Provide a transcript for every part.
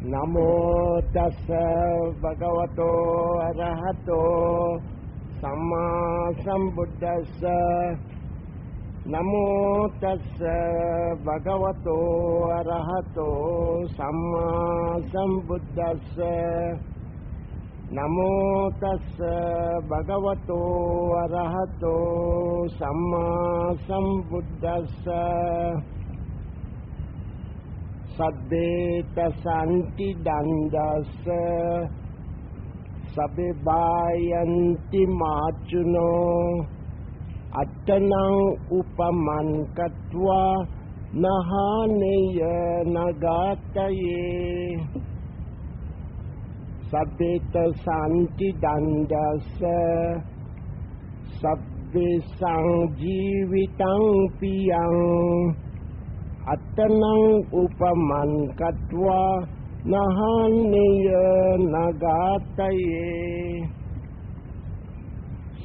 Namo tassa bhagavato arahato samma sambuddhassa. Namo tassa bhagavato arahato samma sambuddhassa. Namo tassa bhagavato arahato samma sambuddhassa. Sabbe santi dandassa sabbe bhayanti macuno attanam upaman katva nahaneya nagataye. Sabbe santi dandassa sabbe sang jivitang piyang attanam upaman katva nahaneya nagataye.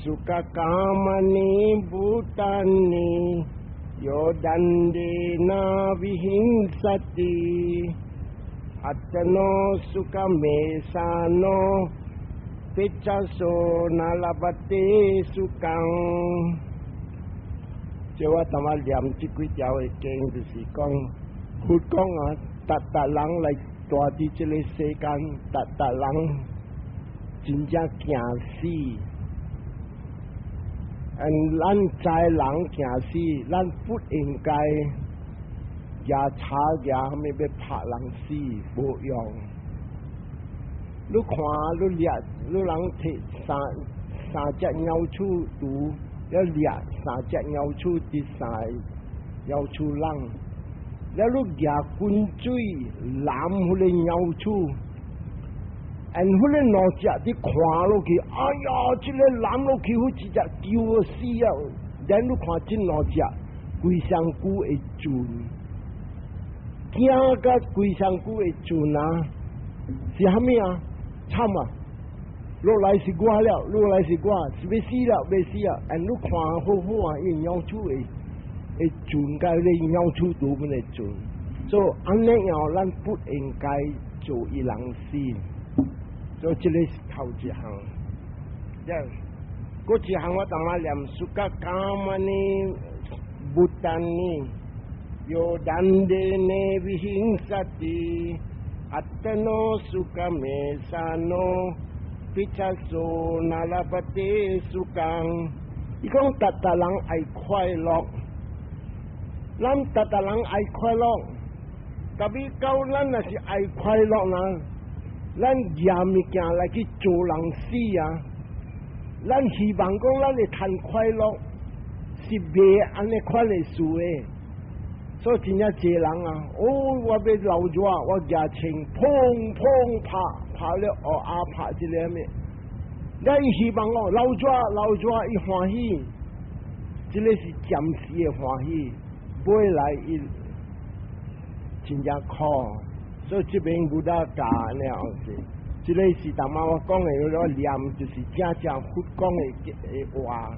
Sukhakamani bhutani yo dandena vihinsati attano sukhamesano piccaso nalabhate sukham。這我淡仔念這幾條的經，就是講佛講啊，逐逐人來蹛佇這个世間，逐逐人真正驚死。嗯，咱知人驚死，咱不應該舉柴舉啥物欲拍人死，無用。你看，你掠，你人提三三隻鳥鼠櫥，了掠三隻鳥鼠佇三个鳥鼠籠，了你舉滾水淋彼个鳥鼠。嗯，彼个兩隻佇看落去，哎呀，這个淋落去，好一隻救死啊！然你看這兩隻規身軀會震，驚甲規身軀會震啊！是啥物啊？慘啊！落來是我了，落來是我，是欲死了，欲死啊！嗯，你看好好啊，伊鳥鼠會會震，共彼鳥鼠都本會震，所以按呢樣，咱不應該做伊人死。所以這个是頭一項，閣一項我淡仔念 sukhakamani bhutani yo dandena vihinsati attano sukhamesano picchaso nalabhate sukham。伊講逐逐人愛快樂，咱逐逐人愛快樂，特別到咱若是愛快樂呢，咱舉物件來去做人死啊！咱希望講咱會趁快樂，是袂按呢款的事的。所以真正濟人啊，哦，我欲流熱，我舉槍砰砰拍，拍了哦啊拍這個啥物？咱希望哦，流熱流熱，伊歡喜，這個是暫時的歡喜，尾來伊真正苦。所以這邊 Buddha 教那樣子，這个是淡仔我講的，我念就是正正佛講的的話，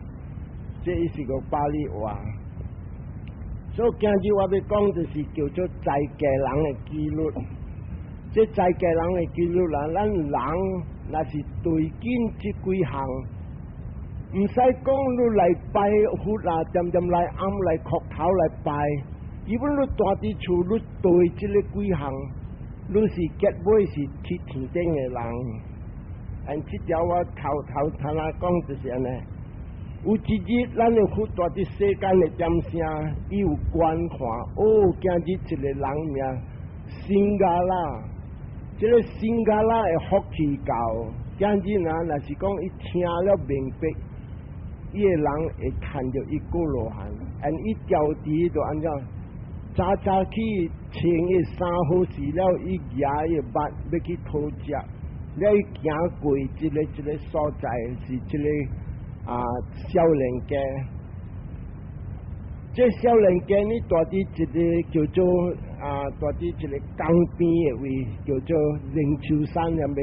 這是個巴利話。所以今日我欲講就是叫做在家人的紀律。這在家人的紀律啦，咱人若是對緊這幾項，毋使講你來拜佛啦，恬恬來暗來磕頭來拜，伊本你蹛佇厝，你對這个幾項，你是結尾是去天頂的人。嗯，這條我頭頭頭仔講就是按呢。有一日，咱的佛蹛佇世間的點聲，伊有觀看，哦，今日一个人名辛伽拉，這个辛伽拉的福氣夠。今日啊，若是講伊聽了明白，伊的人會趁著伊過羅漢，按伊調佇就按怎？早早起穿伊衫好勢了，伊舉伊襪欲去討食，了伊行過一个一个所在，是這个啊少年家。這少年家呢，蹛佇一个叫做啊，蹛佇一个江邊的位，叫做靈丘山遐邊，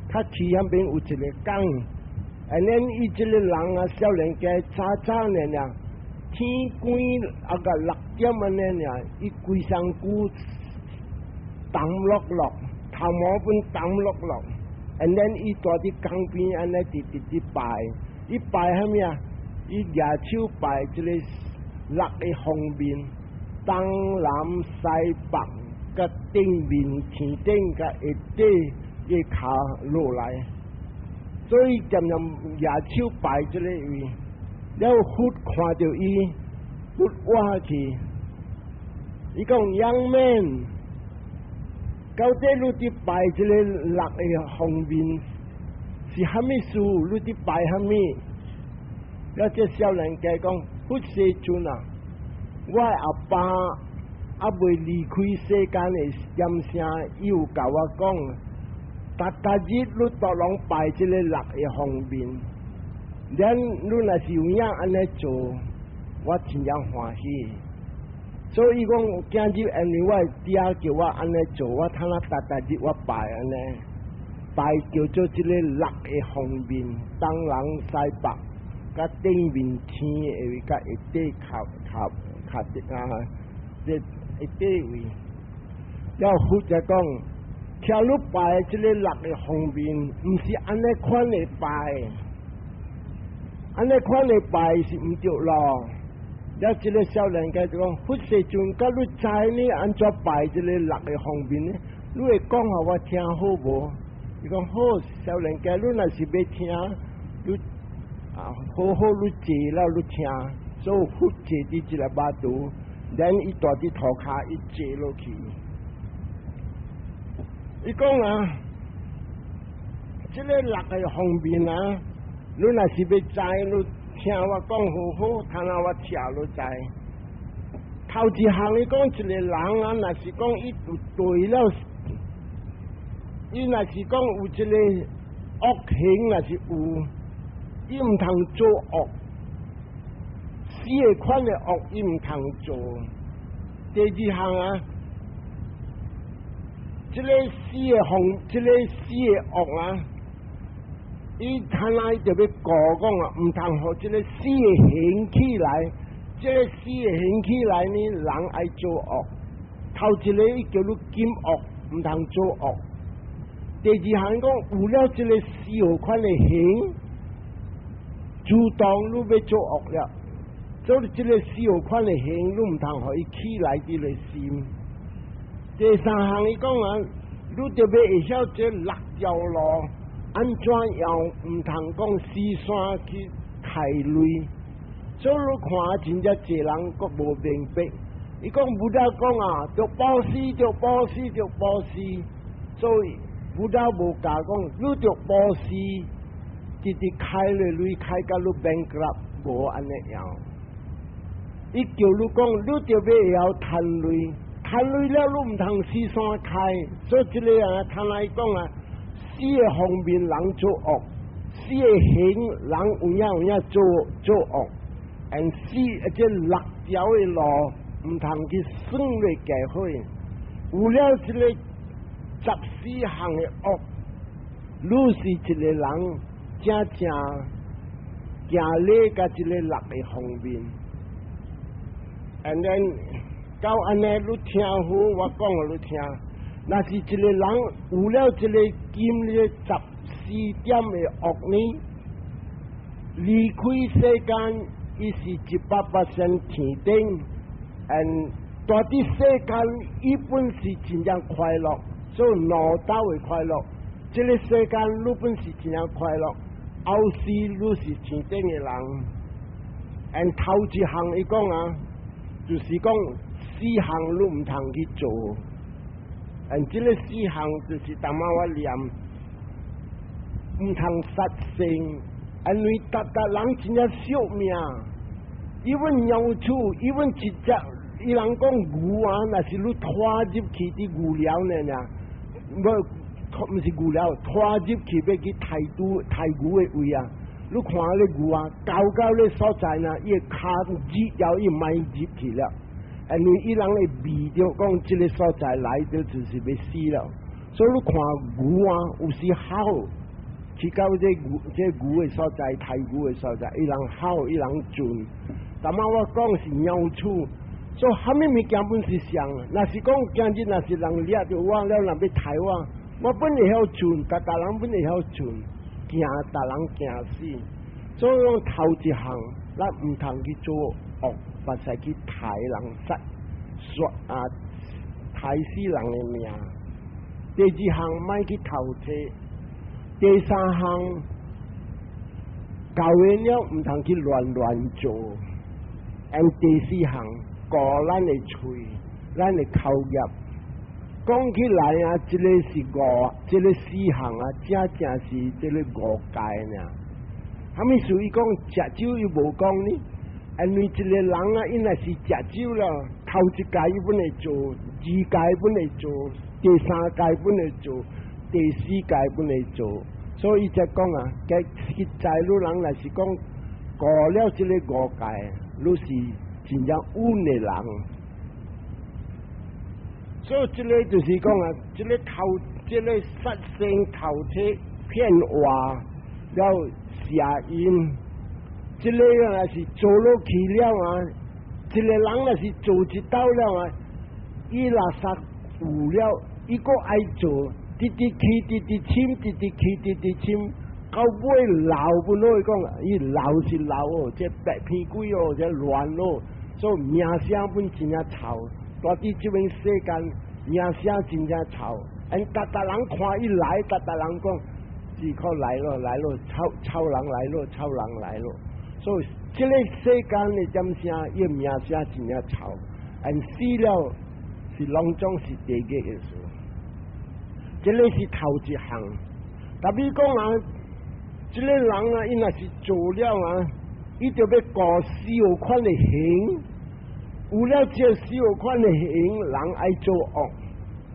較起遐邊有一個江。And then 伊這个人啊，少年家早早呢爾。天光啊個6點按呢爾，伊規身軀澹落落，頭頭毛本澹落落，and then 伊蹛佇江邊按呢直直直拜，伊拜啥物啊？伊舉手拜這个六个方面，東南西北佮頂面天頂佮下底伊跤落來，所以漸漸舉手拜這个位，了佛看著伊，佛倚去，伊講 Young man，到底你佇拜這个六个方面是蝦米事？你佇拜蝦米？了這少年家講，佛世尊啊，我阿爸猶未離開世間的點聲，伊有共我講，逐逐日你都攏拜這个六个方面，咱你若是有影按呢做，我真正歡喜。所以講今日因為我爹叫我按呢做，我通啊逐逐日我拜按呢，拜叫做這个六个方面，東南西北。佮頂面天的位，佮下底跤跤跤啊，這下底位。了佛就講，聽你拜這个六个方面，毋是按呢款的拜，按呢款的拜是毋對咯。了這个少年家就講，佛世尊，佮你知呢按怎拜這个六个方面呢？你會講予我聽好無？伊講好，少年家，你若是欲聽，你啊，好好你坐了你聽，所以佛坐佇這個馬肚，然伊蹛佇塗跤，伊坐落去。伊講啊，這个六个方面啊，你若是欲知，你聽我講好好，聽下我聽你知。頭一項伊講一個人啊，若是講伊有對了，伊若是講有這个惡行，若是有，伊毋通做惡，四个款的惡伊毋通做。第二項啊，這个四个方，這个四个惡啊，伊他那就欲講講啊，毋通予這个四个行起來，這个四个行起來呢，人愛做惡。頭一个伊叫你禁惡，毋通做惡。第二項講有了這个四個款的行，自動你欲做惡了。所以這个四個款的行，你毋通予伊起來佇你心。第三項伊講啊，你著欲會曉這六條路，按怎樣毋通講四山去開雷。所以你看真正濟人閣無明白。伊講 Buddha 講啊，著布施，著布施，著布施。所以 Buddha 無教講，你著布施，直直開咧鐳開甲你 bankrupt，無按呢樣。伊叫你講，你著欲會曉趁鐳，趁鐳了你毋通四山開。所以這個啊，他來講啊，四个方面人做惡，四个行人有影有影做做惡，and 四這六條的路毋通去算咧計伙。有了這个14項的惡，你是一个人正正行禮佮這个六个方面。And then 到按呢，你聽好我講予你聽。若是一个人有了這个禁咧14點的惡呢，離開世間，伊是100%天頂，and 蹛佇世間伊本是真正快樂，所以兩道的快樂。這个世間你本是真正快樂，後世你是天頂的人。and 頭一項伊講啊，就是講四項你毋通去做。and 這个四項就是淡仔我念，毋通殺生，因為逐逐人真正惜命，even 鳥鼠，even 一隻，伊人講牛啊，若是你拖入去佇牛寮呢爾，無，毋是牛寮，拖入去欲去刣豬刣牛的位啊，你看咧牛啊，到到咧所在呢，伊的跤熱了，伊莫入去了。因為伊人會味著講，這个所在來著就是欲死了，所以你看牛啊，有時吼去到這牛這牛的所在，刣牛的所在，伊人吼，伊人盡。淡仔我講是鳥鼠，所以啥物物件本是像。若是講今日若是人掠著我了，若欲刣我，我本會曉盡，逐逐人本會曉盡，驚逐人驚死。所以講頭一項，咱毋通去做惡，袂使去刣人殺殺啊，刣死人的命。第二項莫去偷提，第三項教完了毋通去亂亂做。and 第四項顧咱的喙，咱的口業。講起來啊，這个是五，這个四項啊，正正是這个五戒呢。啥物事伊講食酒伊無講呢？因為一個人啊，伊若是食酒了，頭一屆伊本會做，二屆本會做，第三屆本會做，第四屆本會做。所以才講啊，實在汝人若是講過了這个五戒，汝是真正穩的人。所以這个就是講啊，這个偷，這个殺生、偷提、騙話，了邪淫，這个若是做落去了啊，一個人若是做一道了啊，伊若殺有了，伊閣愛做，直直去，直直深，直直去，直直深，到尾老不落講，伊老是老哦，這白皮鬼哦，這亂哦，所以名聲本真正臭。蹛佇這邊世間，名聲真正臭，因逐逐人看伊來，逐逐人講，只可來咯來咯，臭臭人來咯，臭人來咯。所以這个世間的點聲，伊名聲真正臭，因死了是攏總是地獄的事。這个是頭一項，特別講啊，這个人啊，伊若是做了啊，伊就欲過四款的行。有了這四款的行，人愛做惡。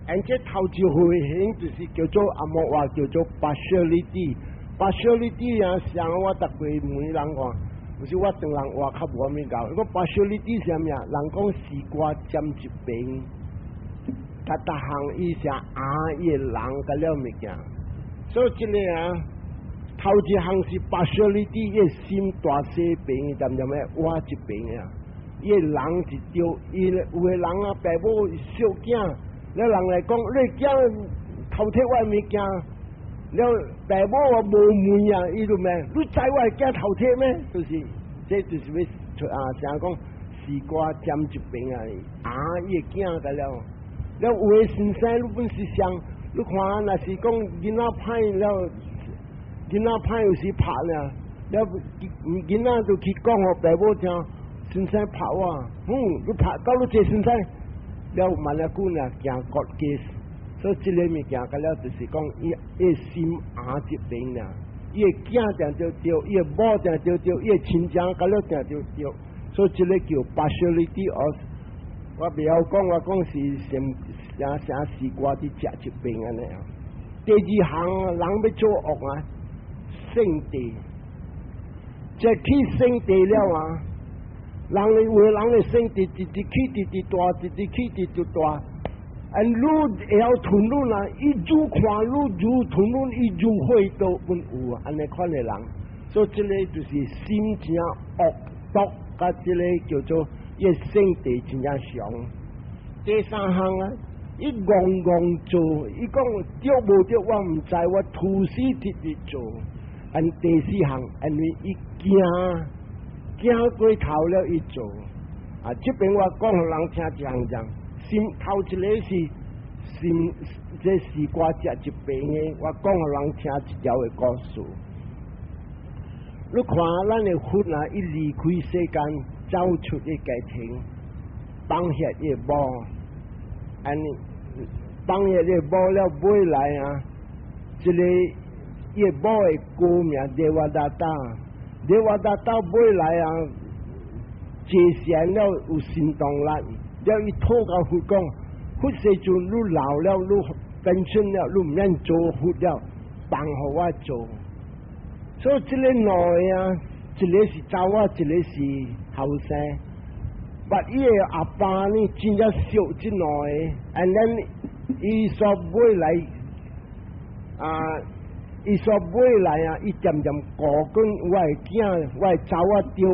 而這頭一回行就是叫做紅毛話叫做 partiality。partiality 啊，像我逐回問人講，有時我唐人話較無蝦米𠢕。伊講 partiality 啥物啊？人講絲瓜佔一邊，逐逐項伊是阿伊的人佮了物件。所以這个啊，頭一項是 partiality，伊的心大細邊，踮踮咧挖一邊啊。伊的人是對，伊有的人啊，爸母惜囝，了人來講，你囝偷提我的物件，了爸母我無問啊，伊就問，你知我的囝偷提咩？就是，這就是欲出啊，成講絲瓜佔一邊啊，啊，伊的囝個了，了有的先生你本是想，你看若是講囡仔歹了，囡仔歹有時拍呢，了囡仔就去講予爸母聽。先生拍我，你拍到你這先生，了慢仔久呢，行 court case，所以這个物件，個了就是講，伊伊心壓一邊啦，伊的囝定著對，伊的某定著對，伊的親情個了定著對，所以這个叫 partiality of，我袂曉講，我講是什啥啥絲瓜佇食一邊按呢。第二項人欲做惡啊，勝地，這去勝地了啊。人的有的人的性地直直起直直大，直直起直直大。啊，愈會曉吞忍啊，伊愈看愈愈吞忍，伊愈會都本有按呢款的人。所以這个就是心真惡毒，佮這个叫做伊的性地真正強。第三項啊，伊戇戇做，伊講對無對我毋知，我吐死直直做。按第四項，因為伊驚。驚過頭了，伊做啊！這邊我講予人聽一項講，心頭一个是心，這絲瓜食一邊的，我講予人聽一條的故事。你看咱的佛啊，伊離開世間，走出伊家庭，放下伊的某，按呢放下伊的某了，尾來啊，這个伊的某的歌名 Devadatta。 Devadatta 尾來啊，坐禪了有神動力，了伊討共佛講，佛世尊，你老了，你變成了，你毋免做佛了，放予我做。所以這个兩个啊，一个是查某，一个是後生。但伊的阿爸呢，真正惜這兩个，and then 伊煞尾來啊。伊煞尾來啊！伊漸漸顧緊我的囝，我的查某著，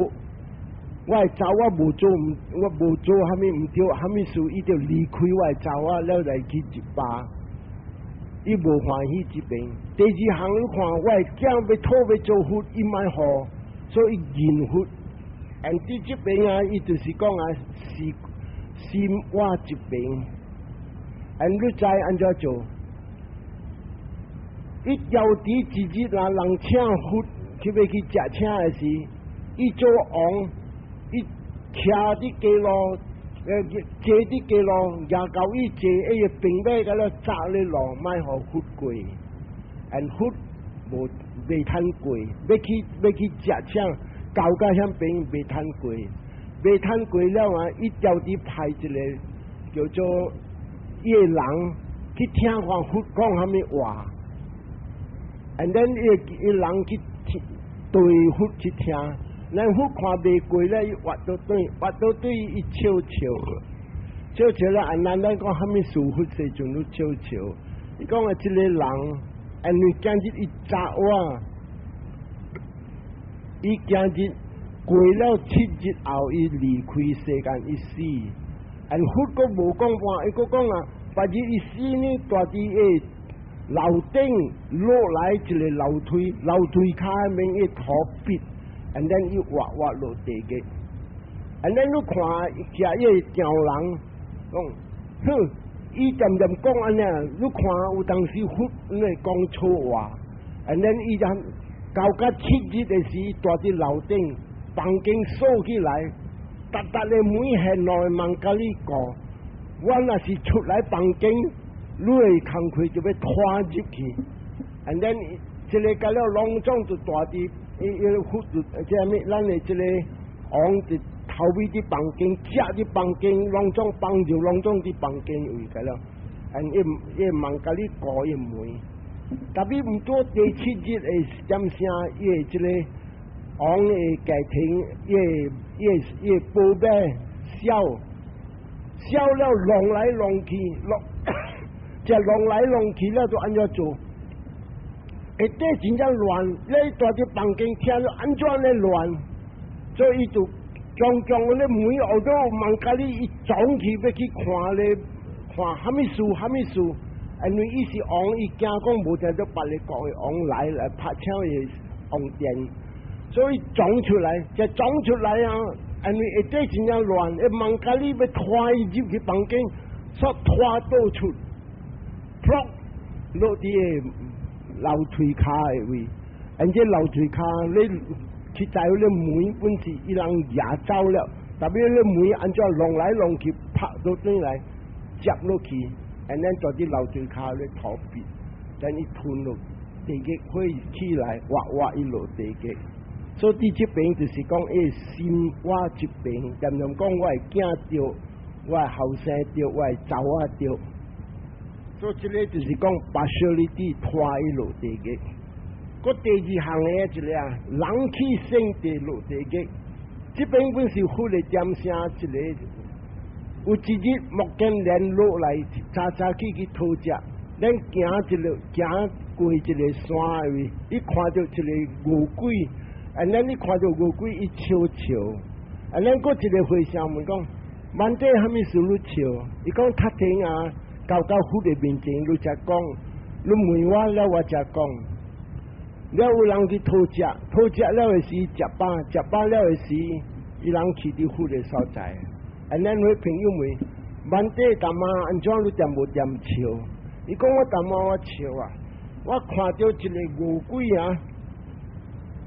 我的查某無做，我無做蝦米毋對，蝦米事，伊就離開我的查某了來去入巴。伊無歡喜這邊。第二項你看，我的囝欲討欲做佛，伊莫予，所以認佛。And 佇這邊啊，伊就是講啊，是心我這邊。And 你知按怎做？伊調佇一日若人請佛去欲去食請的時，伊做王，伊徛佇街路，坐佇街路，舉到伊坐伊個兵馬共了閘咧路，莫予佛過。And 佛無袂通過，欲去食請，到甲遐邊袂通過，袂通過了啊！伊調佇派一個叫做伊个人去聽看佛講啥物話。And then 伊人去聽對佛去聽，咱佛看袂過咧，伊活倒轉，活倒轉伊笑笑，笑笑咧。按咱咱講啥物事佛時陣攏笑笑。伊講啊，這個人，因為今日伊閘我，伊今日過了7日後，伊離開世間，伊死。And 佛閣無講半，伊閣講啊，別日伊死呢，蹛佇個樓頂落來一個樓梯，樓梯跤面伊塗筆，and then 伊活活落地獄。And then 你看，徛伊個丈人講，哼，伊漸漸講按呢，你看有當時佛咧講錯話，and then 伊就到甲七日的時，蹛佇樓頂房間鎖起來，逐逐个門現來問共你講，我若是出來房間，你的工課就欲拖入去，and then 這個甲了攏總就蹛佇伊伊個佛就這啥物，咱的這個王就頭尾佇房間，食佇房間，攏總幫助攏總佇房間位個了，and 伊伊問共你顧伊門，特別毋過第七日的點聲，伊的這個王的家庭，伊的伊的伊的寶馬痟痟了弄來弄去，弄。這弄來弄去了，就按怎做？下底真正亂，你蹛佇房間聽著按怎咧亂，所以伊就將將咧門後頭問共你，伊撞去欲去看咧，看啥物事啥物事？因為伊是王，伊驚講無聽著別个國的王來來拍搶伊王殿，所以撞出來，這撞出來啊！因為下底真正亂，伊問共你欲拖伊入去房間，煞拖倒出。噗落佇個樓梯跤的位，and 這樓梯跤你去在咧門本是伊人掠走了，特別咧門按怎弄來弄去，拍倒轉來接落去，and then 蹛佇樓梯跤咧塗筆，等伊吞落地獄火起來，活活伊落地獄。所以佇這邊就是講，伊心我這邊，常常講我的囝著，我的後生著，我的查某著。所以這個就是講 partiality 拖伊落地獄。閣第二項的一個啊，人去聖地落地獄。這邊本是佛的點聲一個，有一日目犍連落來，早早起去討食，咱行一個行過一個山的位，伊看著一個餓鬼，and then 伊看著餓鬼，伊笑笑，and then 閣一個和尚問講，萬底啥物事你笑？伊講較停啊。到到佛的面前，你才講，你問我了，我才講。了有人去討食，討食了的時食飽，食飽了的時，伊人去佇佛的所在。And then 彼朋友問，萬底淡仔按怎你恬無恬笑？伊講我淡仔我笑啊！我看著一個餓鬼啊，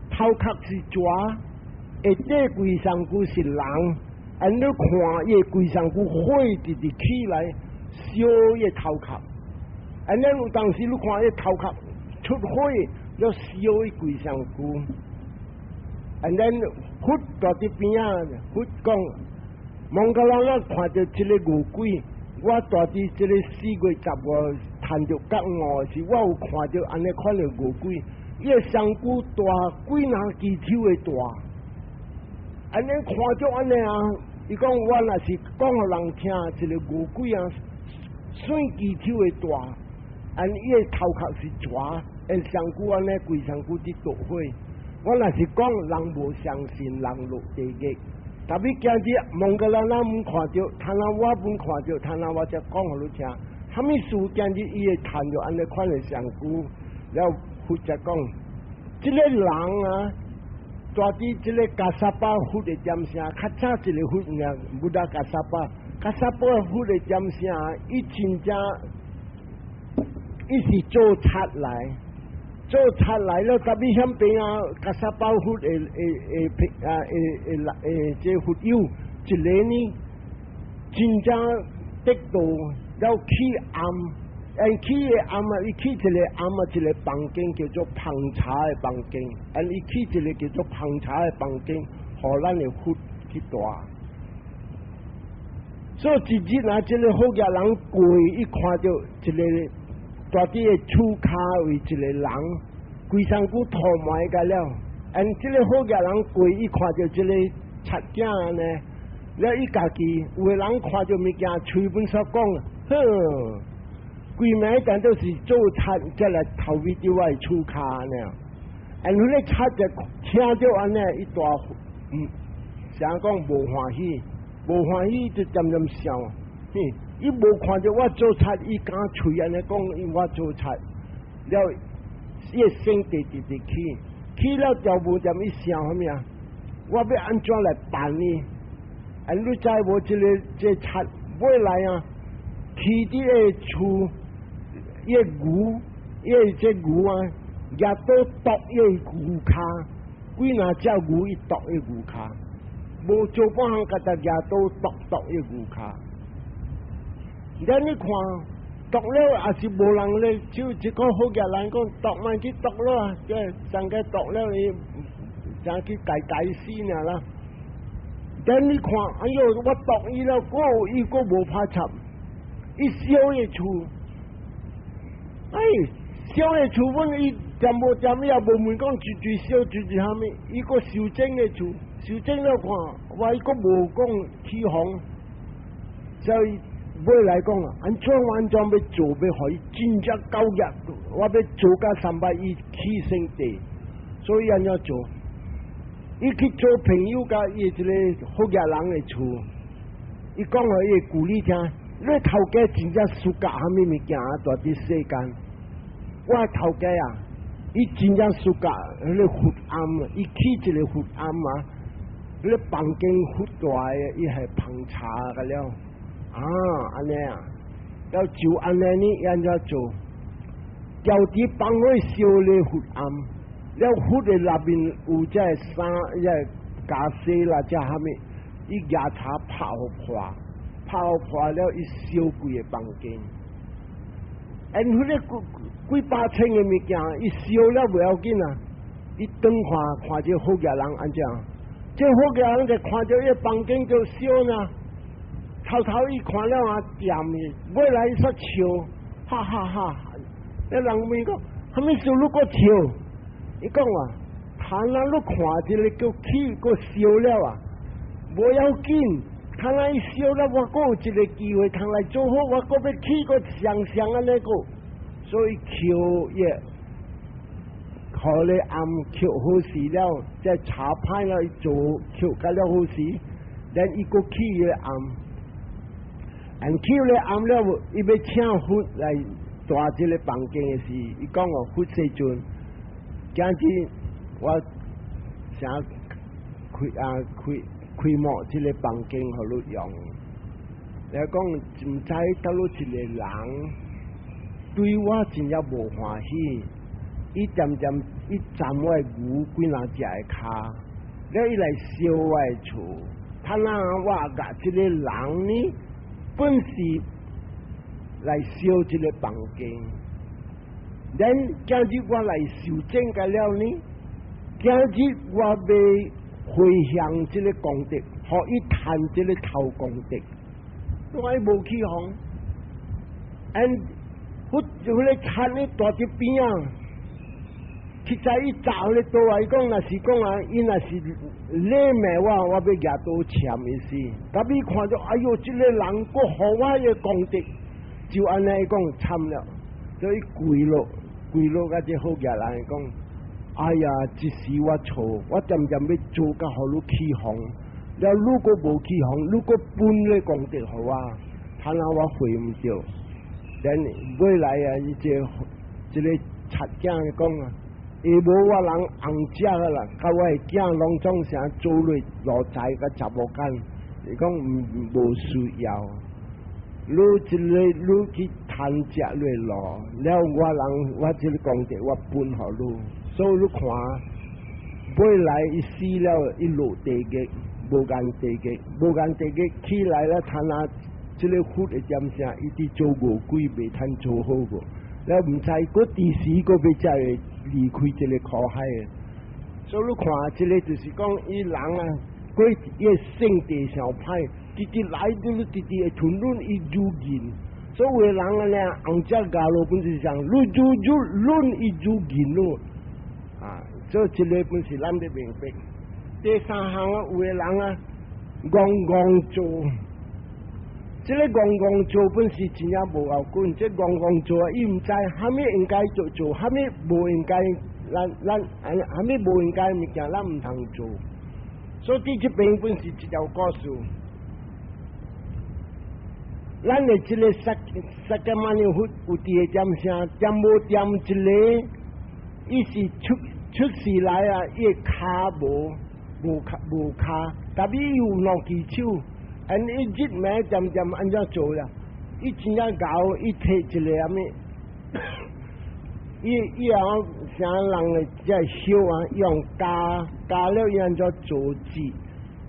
頭殼是蛇，下底規身軀是人，and 你看伊規身軀火直直起來。燒伊頭殼，and 咱有當時你看伊頭殼出火，了燒伊規身軀。And then 佛蹛佇邊仔，佛講，摩訶迦啦看著這個餓鬼，我蹛佇這個4月15趁著覺悟時，我有看著按呢款的餓鬼，伊的身軀大幾若支手的大，按呢看著按呢啊，伊講我若是講予人聽，一個餓鬼啊。算支手的大，and 伊的頭殼是蛇，因身軀按呢規身軀佇著火。我若是講人無相信，人落地獄。特別今日摩訶迦啦毋看著，他那我本看著，他那我才講予你聽。啥物事今日伊會趁著按呢款的上句，了佛才講，這个人啊，住佇這个迦濕婆佛的點聲，較早一个佛名，Buddha Kassapa，Kassapa 佛的點聲，伊真正，伊是做賊來，做賊來了，特別響邊啊，迦濕婆佛的的的啊的的的這佛友，一个呢，真正得道了起庵，起的庵啊，伊起一个庵啊，一个房間叫做芳茶的房間，伊起一个叫做芳茶的房間，予咱的佛去蹛。所以一日啊，這个好額人過，伊看著一个蹛佇个厝跤位一个人，規身軀塗埋個了。這个好額人過，伊看著這个賊囝呢，了伊家己有的人看著物件，喙本所講，哼，規暝當都是做賊，才來偷去佇我的厝跤呢。彼个賊就聽著按呢，伊大啥講無歡喜，無歡喜就漸漸想，嘿，伊無看著我做賊，伊敢喙按呢講我做賊，了伊的性地直直起，起了條無點伊想啥物啊？我欲按怎來辦呢？你知無？這个這賊尾來啊，起佇个厝，伊个牛，伊个這牛啊，舉刀剁伊个牛跤，幾若隻牛伊剁伊牛跤，無做半項，共伊舉刀剁剁伊牛跤。然你看，剁了也是無人咧，就一個好額人講剁莫去剁了啊，這上個剁了伊，才去解解死爾啦。等你看，哎喲，我剁伊了，閣伊閣無拍插，伊燒伊厝，哎，燒伊厝，阮伊恬無恬伊也無問講一直燒一直啥物，伊閣修整的厝，修整了看，我伊閣無講起風，所以尾來講啊，按怎按怎欲做，欲予伊真正夠額，我欲做甲三擺伊起勝地，所以按怎做？伊去做朋友佮伊一个好額人的厝，伊講予伊鼓勵聽，你頭家真正暑假啥物物件蹛佇世間？我頭家啊，伊真正暑假彼个佛庵，伊起一个佛庵啊，彼个房間佛蹛的，伊係芳茶個了，啊，按呢啊，要就按呢呢按怎做？交佇放火燒咧佛庵。了佛的內面有這個衫，這个袈裟啦，這啥物，伊舉柴拍予破，拍予破了，伊燒規个房間。因彼个幾幾百千个物件，伊燒了袂要緊啊！伊轉看看這好額人按怎？這好額人就看著伊房間就燒呢，頭頭伊看了啊，掂伊，尾來伊煞笑，哈哈哈！那人問講，啥物事你閣笑？伊講啊，他若你看這个叫起閣燒了啊，無要緊，他若伊燒了，我閣有一個機會通來做好，我閣欲起閣雙雙按呢個，所以求伊，予咧暗求好勢了，這柴歹了伊做求甲了好勢，然伊閣起伊个庵，按起咧庵了，伊欲請佛來蹛這个房間的時，伊講哦，佛世尊。今日我想開啊開開幕這个房間予你用，來講毋知佗落一个人對我真正無歡喜，伊漸漸伊斬我的牛幾若隻的跤，了伊來燒我的厝，他若我共這个人呢，本是來燒這个房間。咱今日我來修正個了呢，今日我欲回向這个功德，予伊趁這个頭功德，我伊無起哄，and 佛就彼个賊呢蹛佇邊仔，實在伊走咧倒來講，若是講啊，伊若是禮罵我，我欲舉刀攕伊死。甲伊看著，哎喲，這个人閣予我的功德，就按呢講慘了，所以跪落。跪落共這好額人講，哎呀，這時我錯，我漸漸欲做甲予你起哄，了如果無起哄，如果分咧功德予我，他若我回毋著。等尾來啊，伊這這個賊囝講啊，伊無我人紅食啦，佮我的囝攏總成做落奴才佮查某間，伊講無需要。你這個你去趁食落路，了我人我這個功德我分予你，所以你看，尾來伊死了，伊落地獄，無間地獄，無間地獄起來了，趁啊，這個佛的點聲，伊佇做餓鬼，袂通做好過，了毋知閣佇時閣欲才會離開這個苦海。所以你看，這個就是講，伊人啊，過伊的性地上歹，直直來，你直直會吞論伊如銀。所有的人啊咧，紅只教路本是講，你如如論伊如銀咯。啊，所以這個本是咱欲明白。第三項啊，有的人啊，戇戇做，這個戇戇做本是真正無要緊。這戇戇做，伊毋知啥物應該做做，啥物無應該，咱咱啥物無應該物件，咱毋通做。所以佇這邊本是一條故事。咱的這個釋釋迦牟尼佛有佇個點聲，點無點一個，伊是出出世來啊，伊的跤無無跤無跤，但伊有兩支手，and 伊日暝點點按怎做啦？伊真正𠢕，伊提一個啥物？伊伊啊，啥人的這葉啊，用加加了伊按怎做紙，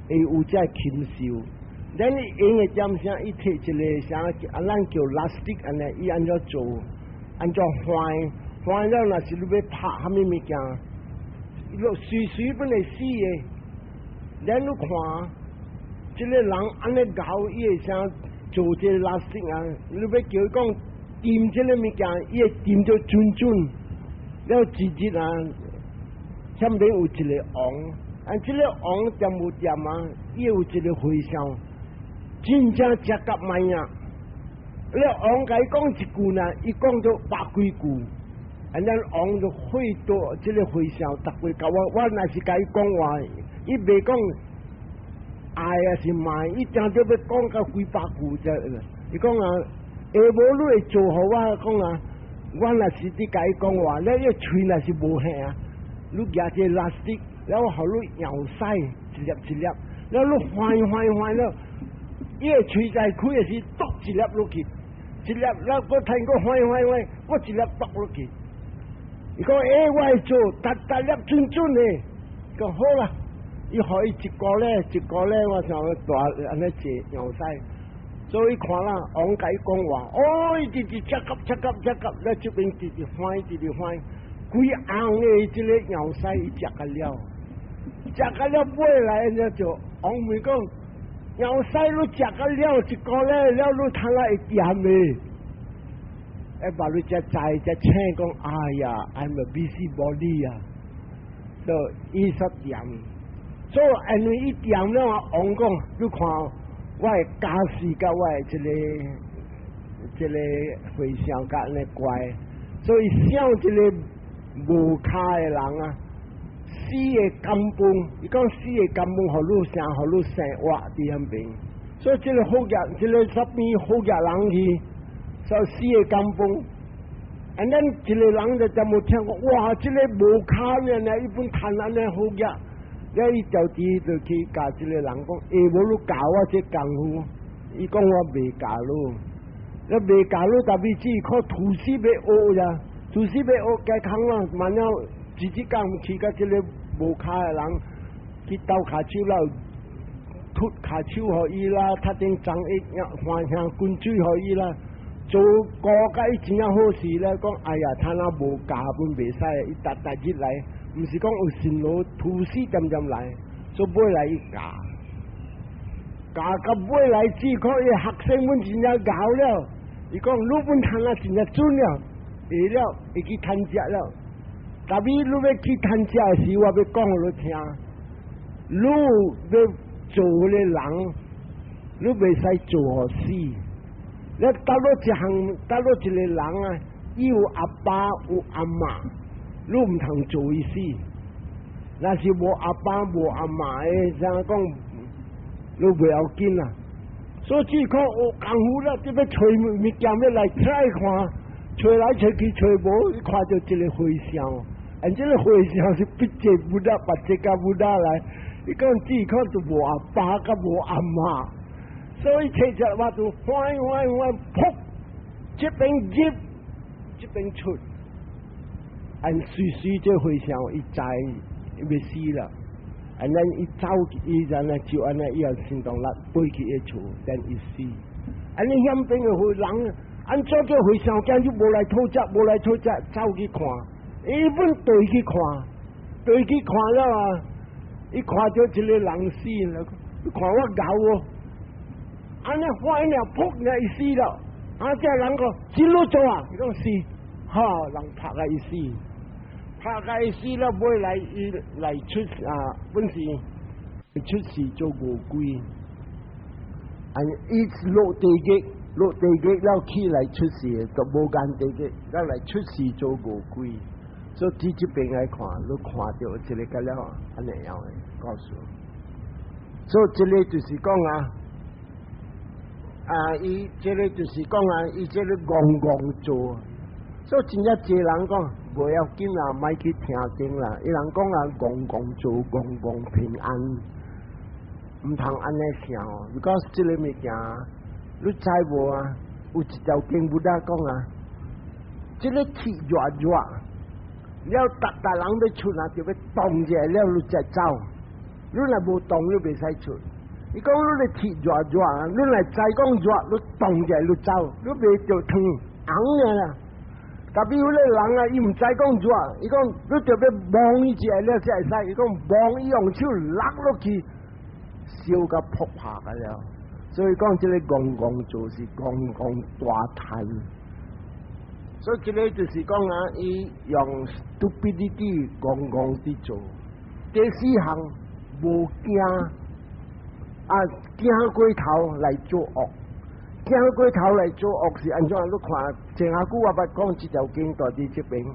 會有這禽獸。咱用的點聲，伊提一個啥啊？咱叫 lastik 按呢，伊按怎做？按怎翻？翻了若是你欲拍啥物物件，伊落隨隨本會死的。咱你看，這個人按呢𠢕，伊會啥做這個 lastik 啊？你欲叫伊講掂這個物件，伊會掂著準準。了一日啊，前面有一個王，啊，這個王掂無掂啊？伊有一個和尚，真正食甲歹啊！了王共伊講一句呢，伊講著百幾句，啊，咱王就會多這個和尚，逐擺共我，我若是共伊講話，伊袂講愛抑是罵，伊定著欲講到幾百句才。伊講啊，下無你會做予我講啊，我若是佇共伊講話，你個喙若是無響啊，你舉這個 lastik，了我予你搖屎一粒一粒，了你翻翻翻了，伊個喙在開的時，篤一粒落去，一粒，了閣聽閣翻翻翻，閣一粒篤落去。伊講欸，我會做，逐逐粒準準的，講好啦。伊予伊一個咧，一個咧，我想大按呢坐搖屎，所以看啦，王共伊講話，哦，伊直直吃急吃急吃急，咧這邊直直翻，直直翻，規紅的這個搖屎伊食個了，食個了尾來呢就王問講，搖屎你食個了一個咧，了你通來會掂的？欸，把你才知才醒講，哎呀，I'm a busy body 啊，就伊說掂。所以因為伊掂了啊，王講，你看我的家世佮我的這個這個和尚佮按呢乖，所以想這個無跤的人啊，死的根本，伊講死的根本，予你啥，予你生活佇遐邊。所以這個好額，這個啥物好額人去，所以死的根本。啊，咱一個人就就無聽過，哇！這個無跤的呢，伊本趁按呢好額。了伊就佇就去共這個人講，欸，無你教我這功夫，伊講我袂教你，你袂教你，但是只靠吐司欲學呀，吐司欲學該空啦，慢了一日工去共這個無跤的人去鬥跤手了，脫跤手予伊啦，踢頂髒一換向滾水予伊啦，做顧甲伊真正好勢咧，講哎呀，他若無教本袂使，伊逐逐日來。毋是講有辛勞，吐司點點來，所以尾來伊教，教到尾來只可伊學生們真正𠢕了。伊講你本通啊真正準了，會了會去趁食了。但是你欲去趁食的時，我欲講予你聽，你欲做彼個人，你袂使做予死。你倒落一項，倒落一個人啊，伊有阿爸有阿嬤。你毋通做伊死，若是無阿爸無阿嬤的，啥講，你袂要緊啊。所以只看學功夫啦，這欲揣物件欲來 try 看，揣來揣去揣無，伊看著一个和尚，and 這个和尚是筆濟 Buddha、pacceka Buddha 來，伊講只看就無阿爸佮無阿媽，所以揣著我就歡歡歡，噗，這邊入，這邊出，and 隨隨這和尚伊知欲死啦。And then 伊走伊就呢就按呢伊後行動力飛去伊厝，then 伊死。按呢險邊的人，按怎叫和尚今日無來討食，無來討食，走去看，伊阮對去看，對去看了啊，伊看著一个人死了，你看我𠢕哦，按呢歡了噗了伊死了，啊這人講這路做啊，伊講是，哈人拍共伊死。拍共伊死了，尾來伊來出啊，本是出世做餓鬼，啊，伊落地獄，落地獄了起來出世，就無間地獄，了來出世做餓鬼。所以佇這邊來看，你看著這个個了按呢樣的故事。所以這个就是講啊，啊，伊這个就是講啊，伊這个戇戇做。所以真正濟人講，無要緊啦，莫去聽經啦。伊人講啊，戇戇做，戇戇平安，毋通按呢想。如果這个物件，你知無啊？有一條經 Buddha 講啊，這个鐵熱熱，了逐逐人欲出啊，就欲動一下了，你才走。你若無動，你袂使出。伊講你咧鐵熱熱，你若知講熱，你動一下你走，你袂著燙紅爾啦。特別彼个人啊，伊毋知講熱，伊講你著欲摸伊一下了才會使。伊講摸伊用手落落去，燒甲撲下個了。所以講這个戇戇做是戇戇大趁。所以這个就是講啊，伊用 stupidity 戇戇佇做。第四項無驚啊，驚過頭來做惡。驚過頭來做惡是按怎？你看前下久我捌講這條經佇這邊，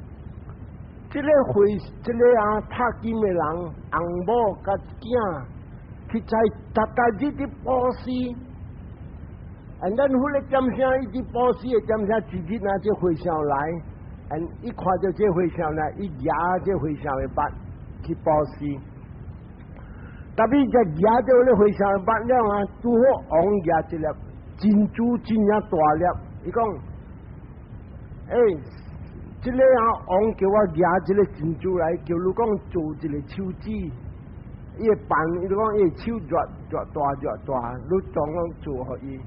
這个會這个啊拍金的人，翁某佮囝去在逐逐日佇布施。And then 彼个點聲伊佇布施的點聲，一日啊，這和尚來，and 伊看著這和尚來，伊舉這和尚的襪去布施。特別這舉著彼和尚的襪了啊，拄好王舉一粒珍珠真正大粒，伊講，欸，這个啊王叫我舉這个珍珠來，叫你講做一个手指，伊會辦，伊講伊手熱熱大熱大，你當講做予伊。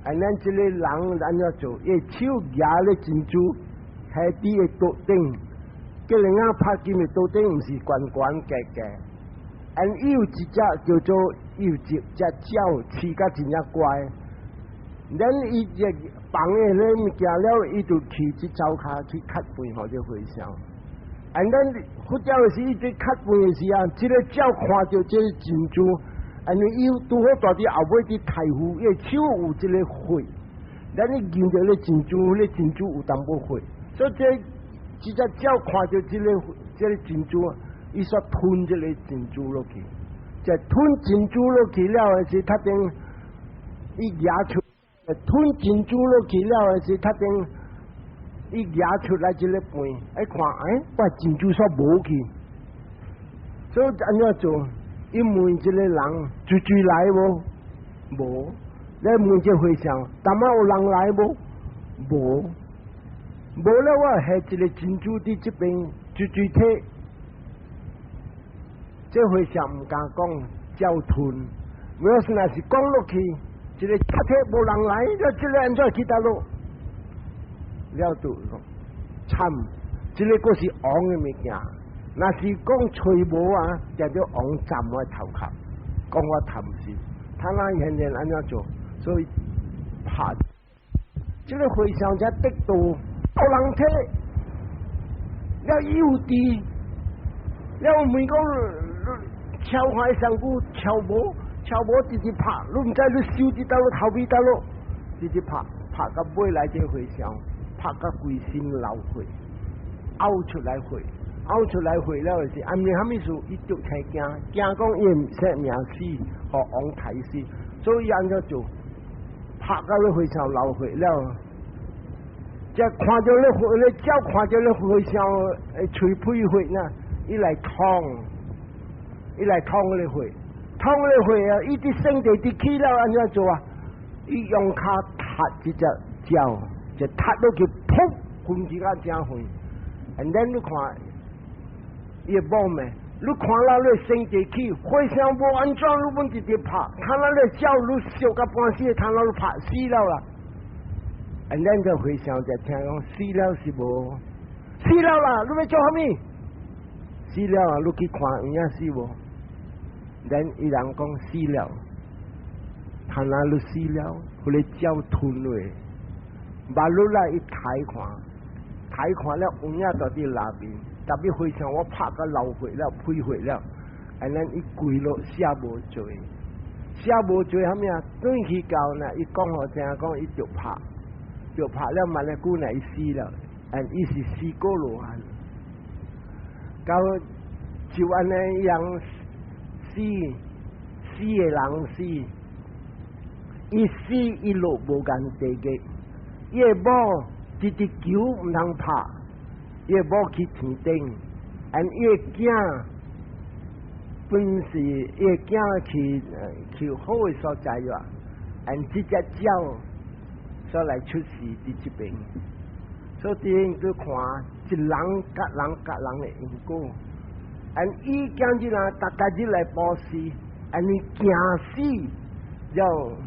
And then 這个人按怎做？伊手舉咧珍珠，下佇个桌頂，叫人啊拍金的桌頂，毋是懸懸低低。And 伊有一隻叫做，伊有一隻鳥，飼甲真正乖。Then 伊這放的彼物件了，伊就去這灶跤去磕飯予這和尚。And then 佛教的時，伊佇磕飯的時啊，這个鳥看著這个珍珠。因為伊拄好蹛佇後尾佇刣夫，伊手有這个血，咱你認著咧珍珠，咧珍珠有淡薄血，所以這這隻鳥看著這个珍珠，伊煞吞這个珍珠落去，這吞珍珠落去了的時，他等伊舉出，吞珍珠落去了的時，他等伊舉出來這个飯，一看，欸，我珍珠煞無去，所以按怎做？伊問這个人，追追來無？無。你問這和尚，淡仔有人來無？無。無了，我下一个珍珠佇這邊追追提。這和尚毋敢講，照吞。我是若是講落去，一个較提無人來，了這个按怎去佗落？了就慘，這个閣是王的物件。若是講揣無啊，就叫王斬我頭殼，講我貪心。他那現在按怎做？所以怕這个和尚才得道，無人提，了幼稚，了問講敲開上久敲無，敲無直直拍，你毋知你手佇佗落，頭尾佗落，直直拍，拍到尾來這和尚，拍到規身流血，嘔出來血。嘔出來血了是，按呢蝦米事？伊就太驚，驚講伊毋說命死，予王刣死，所以按怎做？拍到你和尚流血了。這看著你你鳥看著你和尚喙皮血呢，伊來劏，伊來劏你血，劏你血啊！伊佇聖地佇起了按怎做啊？伊用跤踏這隻鳥，就踏落去，噗，飛起較正遠。And then 你看，伊會某咩？你看了你聖地起，和尚無按怎，你阮直直拍，看了你鳥你燒甲半死，看了你拍死了啦。And then 這和尚就聽講死了是無？死了啦！你欲做啥物？死了啊！你去看有影死無？Then 伊人講死了，看來你死了，彼个鳥吞落，馬路來伊睇看，睇看了有影佇佇內面，特別和尚我拍甲流血了，噴血了，and then 伊跪落寫無罪，寫無罪啥物啊？轉去到呢，伊講予聽講伊就拍。就拍了萬呢久呢，伊死了，and 伊是四果羅漢，到就按呢樣死死的人死，伊死伊落無間地獄，伊的某直直求毋通拍，伊的某去天頂，and 伊的囝本是伊的囝去好的所在啊，and 這隻鳥所來出世佇這邊，所以你看一人佮人佮人的因果，and 伊今日啊，逐家日來布施，and 伊驚死了，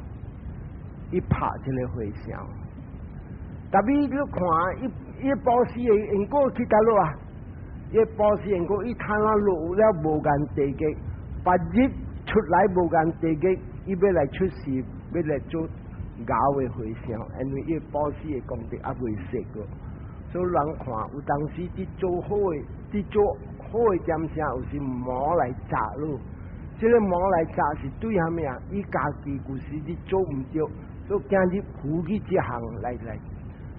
伊拍這个和尚。特別你看伊伊布施的因果去佗落啊？伊布施因果，伊趁啊落了無間地獄，別日出來無間地獄，伊欲來出世，欲來做牛的和尚，因為伊布施的功德猶未釋過，所以人看有當時佇做好的，佇做好的點聲，有時魔來責你。這个魔來責是對啥物啊？伊家己有時你做毋對，所以今日扶起這項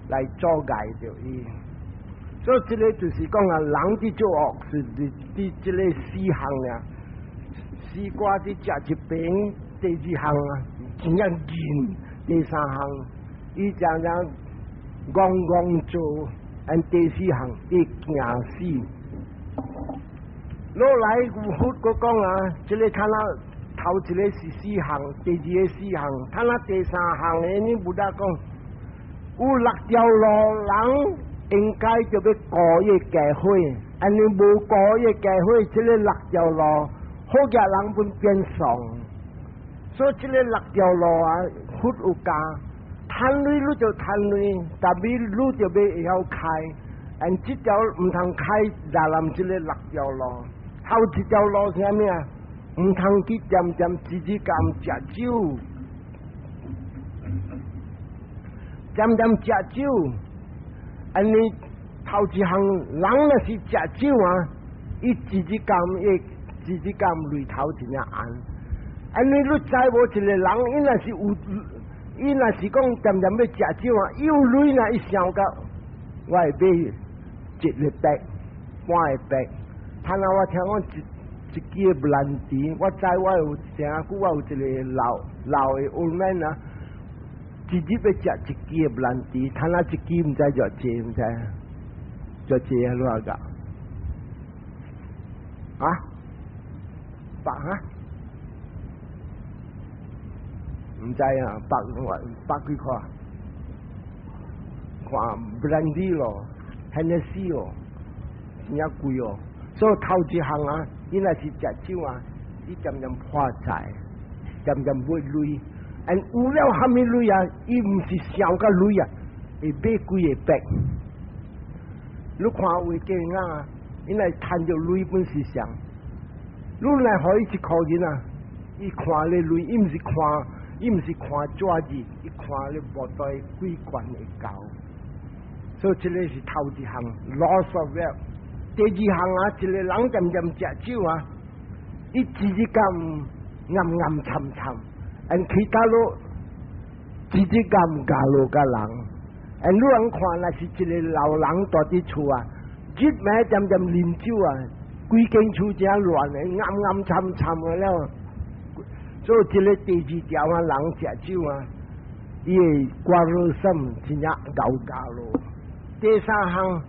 來阻礙著伊。所以這个就是講啊，人佇做惡是佇佇這个四項啊，西瓜佇食一邊，第二項啊，真正硬。第三項，伊常常戇戇做，and 第四項伊驚死。落來佛閣講啊，這个睇啦頭一个是四項，第二个四項，睇啦第三項的你無得講，有六條路人應該就欲顧伊家伙，按呢無顧伊家伙，這个六條路好額人本變喪。所以這个六條路啊，佛有教，趁鐳你就趁鐳，特別你就欲會曉開，and 這條毋通開，廿南這个六條路，頭一條路是啥物啊？毋通去恬恬直直共食酒，恬恬食酒，按呢頭一項人若是食酒啊，伊直直共伊直直共眉頭真正紅。按呢你知無一個人，伊若是有，伊若是講恬恬欲食酒啊，有鐳若伊想到，我會買一個白，半個白。他若我聽講一一支布蘭迪，我知我有誠久我有一個老老的 old man 啊，一日欲食一支的布蘭迪，他若一支毋知偌濟，毋知偌濟啊？偌個？啊？百哈？毋知啊，百百幾塊？看布蘭迪咯，Hennessy 哦，真正貴哦。所以頭一項啊，伊若是食酒啊，伊漸漸破財，漸漸買鐳，and 有了蝦米鐳啊？伊毋是想甲鐳啊，會買幾个白。你看有的囝啊，伊若趁著鐳本是啥？你若予伊一箍銀啊，伊看咧鐳，伊毋是看，伊毋是看紙字，伊看咧無袋幾懸會夠。所以這个是頭一項 loss of wealth。第二項啊，一個人漸漸食酒啊，伊直直咁暗暗沉沉，and 其他咯直直咁教路個人，and 你人看若是一個老人蹛佇厝啊，日暝漸漸啉酒啊，規間厝真亂的，暗暗沉沉的了。所以這个第二條啊，人食酒啊，伊會 quarrelsome 真正𠢕咬咯。第三項，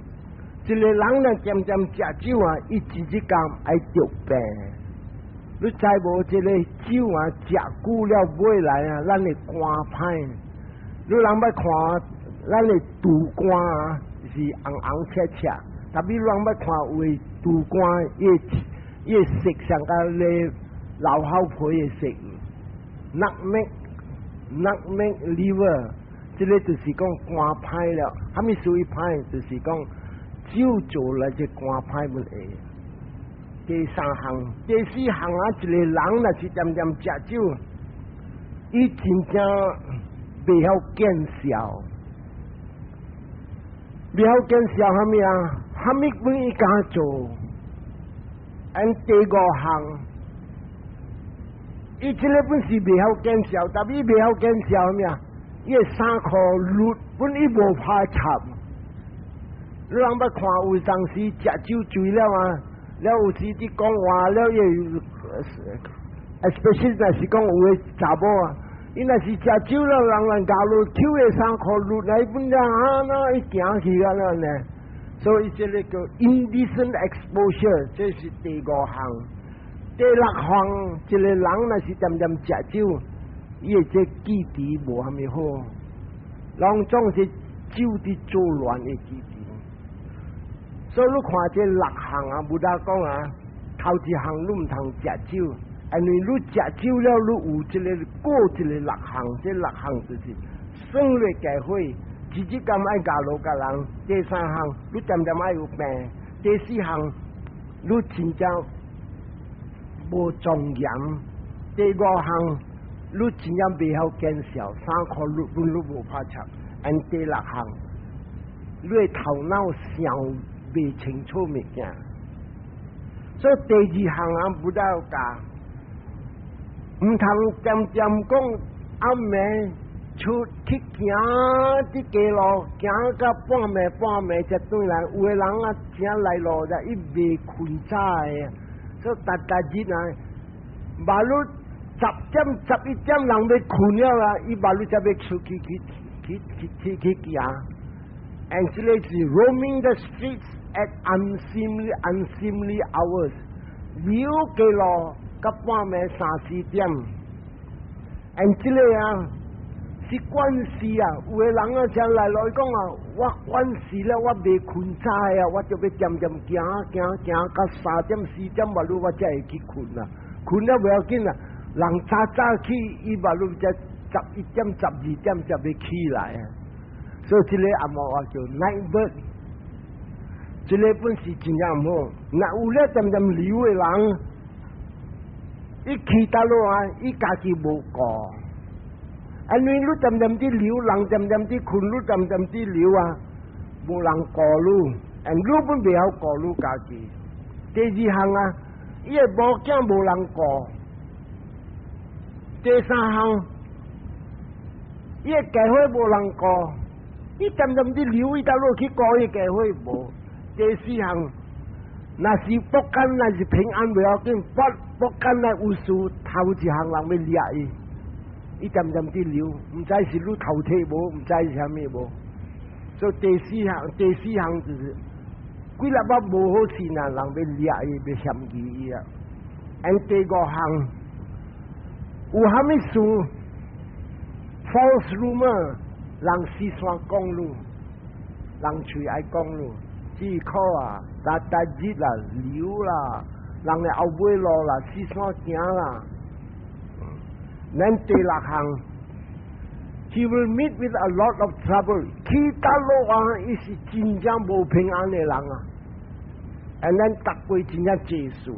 一個人呢，漸漸食酒啊，伊一日間愛著病。你知無？這個酒啊，食久了尾來啊，咱的肝歹。你人欲看，咱的肚肝啊，是紅紅赤赤。特別人欲看有的肚肝，伊色像佮咧老虎皮的色。Nutmeg nutmeg liver，這個就是講肝歹了。啥物屬於歹？就是講酒做來這肝歹物會。第三項、第四項啊，一個人若是恬恬食酒，伊真正袂曉見笑，袂曉見笑啥物啊？啥物本伊敢做？And 第五項，伊這個本是袂曉見笑，但伊袂曉見笑啥物啊？伊的衫褲甪本伊無拍插，你人欲看有當時食酒醉了啊？了有時佇講話了，伊 especially 若是講有的查某啊，伊若是食酒了，人人咬落抽的衫褲甪來本來啊，那伊行去啊了呢。所以這個叫 indecent exposure，這是第五項。第六項，一個人若是恬恬食酒，伊的這記憶無蝦米好，攏總是酒佇作亂的記憶。所以你看這六項啊，Buddha 講啊，頭一項你毋通食酒，因為你食酒了，你有這個過這個六項，這六項就是算咧計火，一日敢愛咬落共人。第三項，你恬恬愛有病。第四項，你真正無莊嚴。第五項，你真正袂曉見笑，衫褲甪本你無拍插。And 第六項，你的頭腦想袂清楚物件，所以第二項啊，Buddha 教，毋通恬恬講暗暝出去行佇街路，行到半暝半暝才轉來。有的人啊，誠來路就伊袂睏早的，所以逐逐日啊，馬路10點11點人欲睏了啦，伊馬路才欲出去去去去去去行。And 這個是 roaming the streets at unseemly unseemly hours，遊街路到半暝三四點。And 這個啊是慣勢啊，有的人啊，像來來講啊，我慣勢了，我袂睏早啊，我就欲恬恬行行行到3點4點，馬路我才會去睏啊。睏了袂要緊啊，人早早起，伊馬路才11點12點才欲起來啊。所以這個阿毛話叫 night bird，這個本是真正毋好。若有咧恬恬流的人，伊去佗落啊，伊家己無顧。因為你恬恬佇流，人恬恬佇睏，你恬恬佇流啊，無人顧你，and 你本袂曉顧你家己。第二項啊，伊的某囝無人顧。第三項，伊的家伙無人顧。伊恬恬佇流，伊佗落去顧伊家伙無。第四項，若是不管若是平安袂要緊，不不管若有事，頭一項人欲掠伊。伊恬恬佇流，毋知是你頭體無，毋知是啥物無。所以第四項，第四項就是幾粒仔無好勢呢，人欲掠伊，欲嫌棄伊啊。And 第五項，有啥物事？false rumor，人四散講你，人喙愛講你，只可啊，逐逐日啦，流啦，人的後尾路啦，四散行啦。咱第六項，he will meet with a lot of trouble。去佗落啊，伊是真正無平安的人啊。And 咱逐過真正濟事，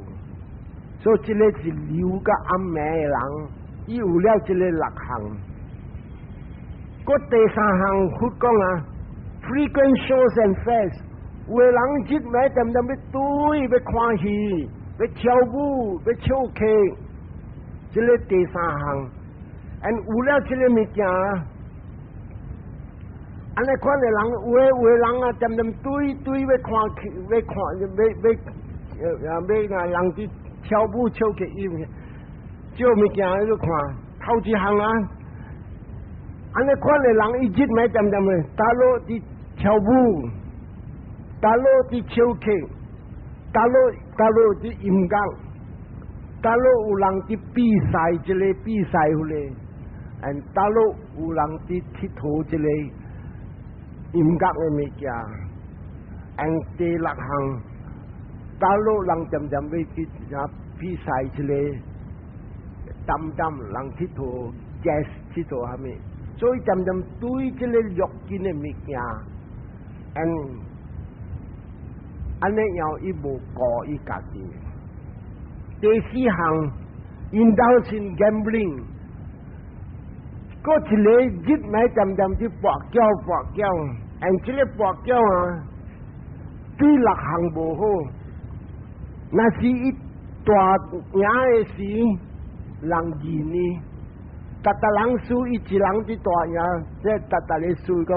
所以這個是流佮暗暝的人，伊有了這個六項。閣第三項，佛講啊，frequent shows and fairs，有的人日暝恬恬欲對欲看戲，欲跳舞，欲唱曲，這個第三項。And 有了這個物件，按呢款的人，有的人啊，恬恬對對欲看戲，欲看欲欲欲啊，人佇跳舞唱曲，伊這物件你看，頭一項啊，按呢款的人，伊日暝恬恬的，打落佇跳舞，打落佇唱曲，打落打落佇音樂，打落有人佇比賽這个比賽彼个，and 打落有人佇𨑨迌這個音樂的物件，and 第六項，打落人恬恬欲去啥比賽這个，擔擔人𨑨迌 jazz 𨑨迌啥物，所以恬恬對這个欲境的物件，and 按呢樣伊無顧伊家己。第四項，indulge in gambling，閣一个日暝恬恬去跋筊跋筊，and 這个跋筊啊，對六項無好。若是伊大贏的時，人認伊，逐逐人輸，伊一人佇大贏，這逐逐个輸講，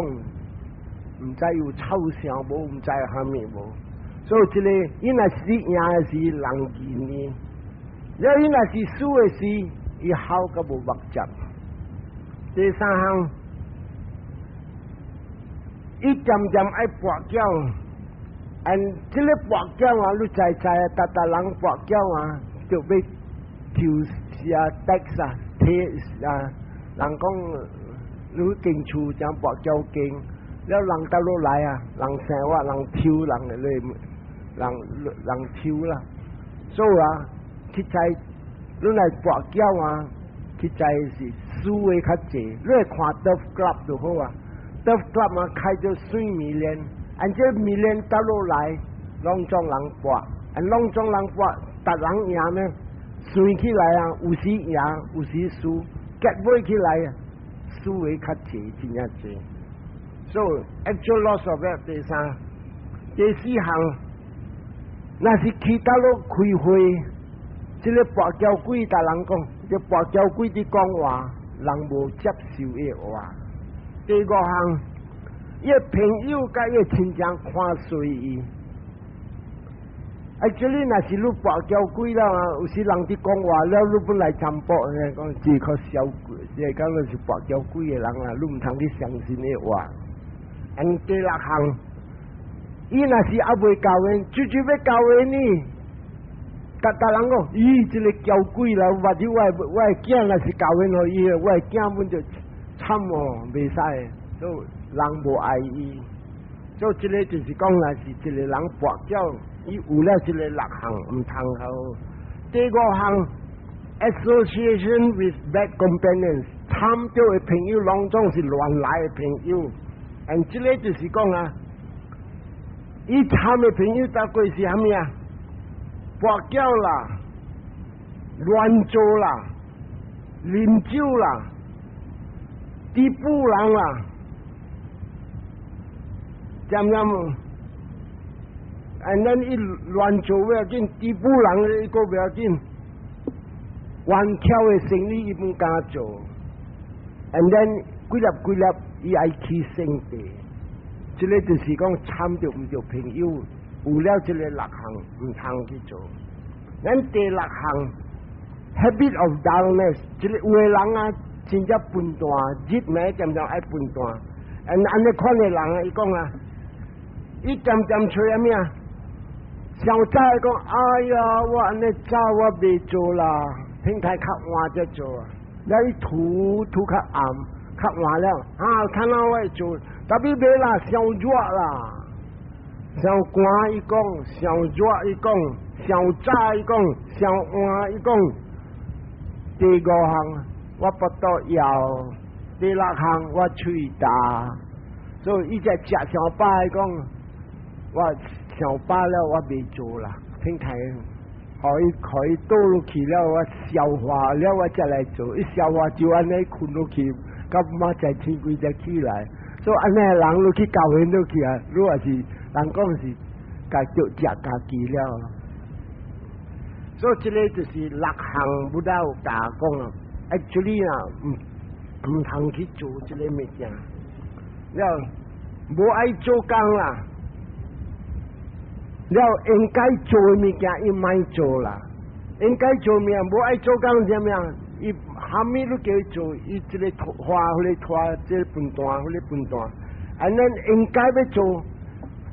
毋知有臭聲無，毋知蝦米無。所以這个伊若是贏的時，人認伊；了伊若是輸的時，伊哭閣無目汁。第三項，伊漸漸愛跋筊，and 這个跋筊啊，你知知啊，逐逐人跋筊啊，就欲抽啊 tax 啊，提啊，人講你間厝正跋筊間，了人倒落來啊，人生活人抽人的咧，人人抽啦，所以啊，實在你來跋筊啊，實在是輸的較濟。你來看 Turf Club 就好啊，Turf Club 嘛開咗水 million，and 這 million 倒落來，攏總人跋，and 攏總人跋，逐人贏呢，算起來啊，有時贏，有時輸，結尾起來啊，輸的較濟，真正濟。So actual loss of wealth 第三、第四項，若是去倒落開會，這个跋筊鬼，逐人講，這跋筊鬼佇講話，人無接受伊的話。第五項，伊的朋友佮伊的親情看衰伊。啊，這裡若是你跋筊鬼了啊，有時人佇講話了，你本來占卜，講這個小鬼，這個講是跋筊鬼的人啊，你毋通去相信伊的話。And 第六項，伊若是猶未交緣，就就欲交緣呢。逐逐人講，咦，這个嬌鬼啦，或者我的囝若是交緣予伊，我的囝本就慘哦，袂使，都人無愛伊。所以這个就是講，若是一个人跋筊，伊有了這个六項毋通好。第五項，association with bad companions，參著的朋友攏總是亂來的朋友。And 這个就是講啊，伊參的朋友大概是啥物啊？跋筊啦，亂做啦，啉酒啦，豬埔人啦，漸漸，and then 伊亂做不要緊，豬埔人伊閣不要緊，頑巧的生意伊毋敢做，and then 幾粒幾粒伊愛去聖地，這个就是講參著毋著朋友。有了這个六項毋通去做。咱第六項 habit of dullness，這个有的人啊，真正笨蛋，日暝恬恬愛笨蛋。按按呢款的人啊，伊講啊，伊恬恬揣啥物啊？上早講，哎呀，我按呢早我袂做啦，聽台較晚才做啊。了伊塗塗較暗，較晚了，啊，看到我會做，特別袂啦，傷熱啦。傷寒伊講，傷熱伊講，傷早伊講，傷晚伊講。第五項我腹肚枵，第六項我喙焦，所以伊才食傷飽伊講，我傷飽了我袂做啦，聽睇，予伊予伊倒落去了，我消化了我才來做，一消化就按呢睏落去，到明仔天光才起來。所以按呢人你去教會落去啊，你也是人講是共著食家己了。所以這个就是六項不了教講啊，actually 啊，毋通去做這个物件，了無愛做工啦，了應該做的物件伊莫做啦，應該做物件無愛做工啥物啊？伊蝦米你叫伊做，伊這个拖，彼个拖，這个笨蛋，彼个笨蛋。And 咱應該欲做，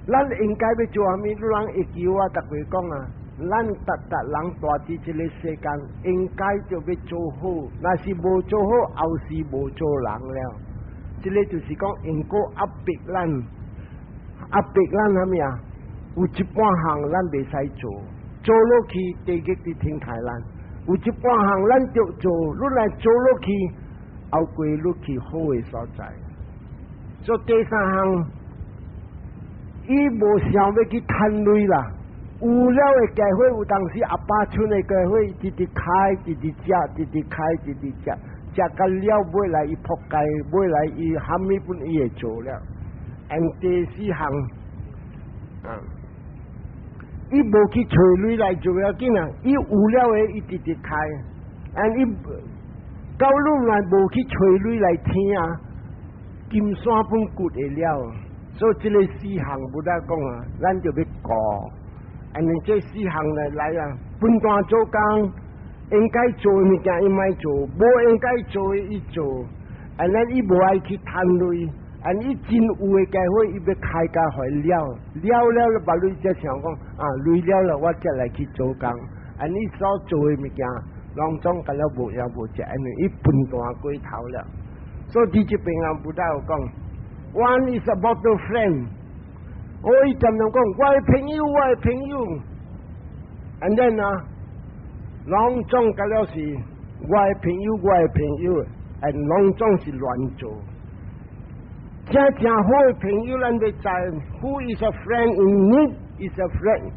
咱應該欲做蝦米？你人會記我逐回講啊，咱逐逐人蹛佇這個世間，應該就欲做好，若是無做好，後世無做人了。這个就是講因果壓迫咱，壓迫咱蝦米啊？有一半項咱袂使做，做落去地獄佇等待咱；有一半項咱著做，你來做落去，後過你去好的所在。所以第三項，伊無想欲去趁鐳啦。有了的機會，有當時阿爸賰的機會，直直開，直直食，直直開，直直食，食甲了尾來伊仆街，尾來伊蝦米本伊會做了。And 第四項，啊，伊無去揣鐳來做要緊啊！伊有了的，伊直直開，and 伊到你若無去揣鐳來聽啊，金山本掘會了。所以這个四項 Buddha 講啊，咱就欲顧。And 這四項來來啊，笨蛋做工，應該做的物件伊莫做，無應該做的伊做。And 咱伊無愛去趁鐳，and 伊真有的機會，伊欲開甲予了，了了，把鐳才想講啊，鐳了了，我才來去做工。And 伊所做的物件，攏總甲了無影無跡，因為伊笨蛋過頭了。所以佇這邊啊，Buddha 有講，One is about the friend。我伊常常講，我的朋友，我的朋友，and then 啊，攏總甲了是我的朋友，我的朋友，and 攏總是亂做。真正好的朋友，咱欲知，Who is a friend in need is a friend